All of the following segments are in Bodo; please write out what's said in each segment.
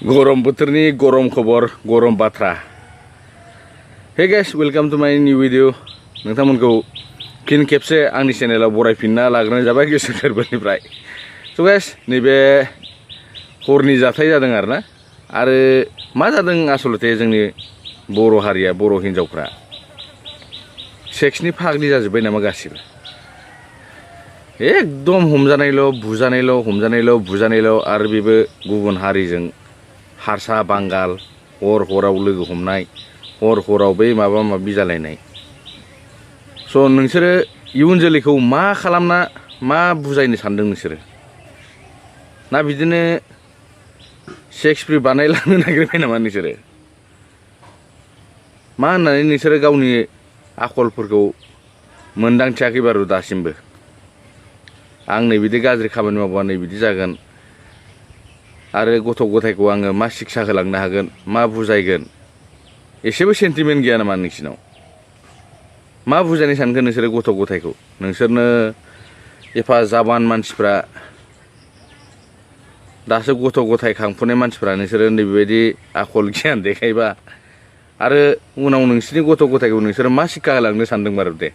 गरम बोथोरनि गरम खबर गरम बाथ्रा हे गाइस वेलकाम टू माय न्यू वीडियो नोंथांमोनखौ फिन खेबसे आंनि चेनेलाव बरायफिनना लाग्रोनाय जाबाय गोसो गोरबोनिफ्राय स' गाइस नैबे हरनि जाथाय जादों आरोना आरो मा जादों आसलते जोंनि बर' हारिया बर' हिनजावफ्रा सेक्सनि फाग्लि जाजोब्बाय नामा गासिबो एकदम हमजानायल' बुजानायल' आरो बेबो गुबुन हारिजों हारसा बांगाल हर हराव लोगो हमनाय हर हराव बै माबा माबि जालायनाय स' नोंसोरो इयुन जोलैखौ मा खालामना मा बुजायनो सानदों नोंसोरो ना बिदिनो सेक्स फ्रि बानायलांनो नागिरबाय नामा नोंसोरो मा होननानै नोंसोरो गावनि आखलफोरखौ मोनदांथियाखै बारु दासिमबो आं नै बिदि गाज्रि खामानि मावबा नै बिदि जागोन आरो गथ' गथायखौ आङो मा शिक्षा होलांनो हागोन मा बुजायगोन एसेबो सेन्टिमेन्ट गैया नामा नोंसिनाव मा बुजायनो सानगोन नोंसोरो गथ' गथायखौ नोंसोरनो एफा जाबान मानसिफ्रा दासो गथ' गथाय खांफुनाय मानसिफ्रा नोंसोरो नैबेबायदि आखल गियान देखायबा आरो उनाव नोंसिनि गथ' गथायखौ नोंसोरो मा शिक्षा होलांनो सानदों बारु दे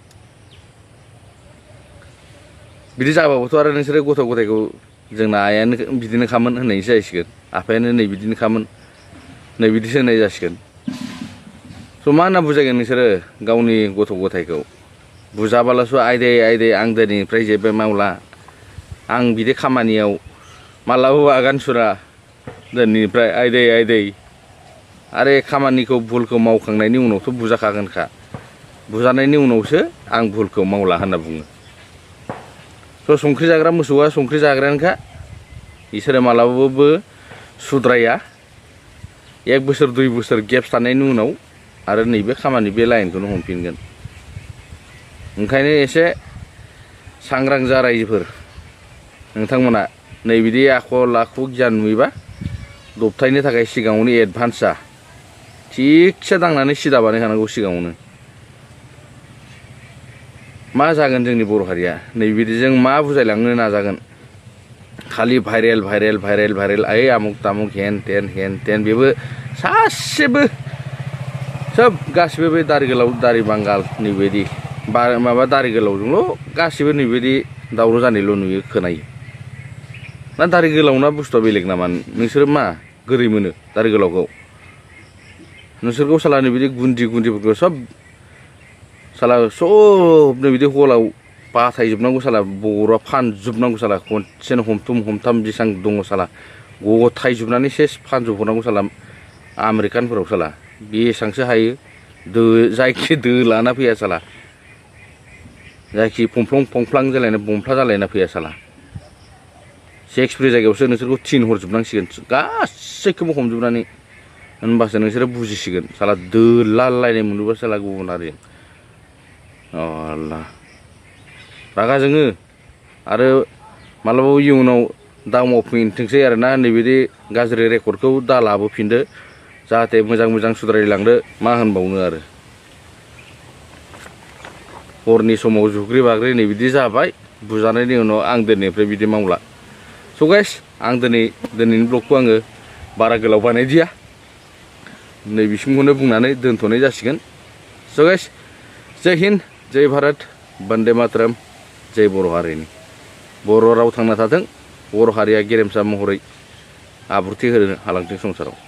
बिदि जाबाबोथ' आरो नोंसोरो गथ' गथायखौ जोंना आयानो बिदिनो खामोन होननायसो जासिगोन आफायानो नै बिदिनो खामोन नै बिदिसो होननाय जासिगोन स' मा होनना बुजायगोन नोंसोरो गावनि गथ' गथायखौ बुजाबाल'सो आयदै आं दिनैनिफ्राय जेबो मावला आं बिदि खामानियाव मालाबाबो आगान सुरा दिनैनिफ्राय आयदै आरो खामानिखौ भुलखौ मावखांनायनि उनावथ' बुजाखागोनखा बुजानायनि उनावसो आं भुलखौ मावला होनना बुङो स' संख्रि जाग्रा मोसौआ संख्रि जाग्रायानोखा इसोरो मालाबाबो सुद्राया 1 बोसोर 2 बोसोर गेप्स थानायनि उनाव आरो नैबे खामानि बे लाइनखौनो हमफिनगोन ओंखायनो एसे सांग्रां जा रायजोफोर नोंथांमोना नै बिदि आखल आखु गियान नुयोबा दबथायनो थाखाय सिगाङावनो एडभान्स जा थिगसे दांनानै सिदा बानायखानांगौ सिगाङावनो मा जागोन जोंनि बर' हारिया नैबिदिजों मा बुजायलांनो नाजागोन खालि भाइरेल ओइ आमुक तामुक हेन तेन बेबो सासेबो सोब गासिबो बे दारि गोलाव दारि बांगाल नैबायदि माबा दारि गोलावजोंल' गासिबो नैबायदि दावराव जानायल' नुयो खोनायो ना दारि गोलावना बुस्थुआ बेलेग नामा नोंसोरो मा गोरै मोनो दारि गोलावखौ नोंसोरखौ साला नैबिदि गुन्दिफोरखौ सब साला सबनो बिदि हलाव बाथायजोबनांगौ साला बर'आ फानजोबनांगौ साला खनसेनो हमथाम जेसां दङ साला गथायजोबनानै सेस फानजोबहरनांगौ साला आमेरिकानफोराव साला बेसांसो हायो जायखि दो लाना फैया साला जायखि फंफ्लां जालायना बमफ्ला जालायना फैया साला सेक्स फ्रि जायगायावसो नोंसोरखौ थिन हरजोबनांसिगोन गासैखौबो हमजोबनानै होनबासो नोंसोरो बुजिसिगोन साला दोलालायनाय मोनोबा साला गुबुन हारिजों अल्लाह रागा जोङो आरो मालाबाबो इयुनाव दा मावफिनथोंसै आरोना नैबिदि गाज्रि रेकर्डखौ दा लाबोफिनदो जाहाथे मोजां सुद्रायलांदो मा होनबावनो आरो हरनि समाव जुग्रि बाग्रि नैबिदि जाबाय बुजानायनि उनाव आं दिनैनिफ्राय बिदि मावला स' गाइस आं दिनैनि ब्लगखौ आङो बारा गोलाव बानायदिया नैबिसिमखौनो बुंनानै दोनथ'नाय जासिगोन स' गाइस जय हिन्द जय भारत बन्दे मातरम जय बर' हारिनि बर' राव थांना थाथों बर' हारिया गेरेमसा महरै आब्रुथि होनो हालांथों संसाराव।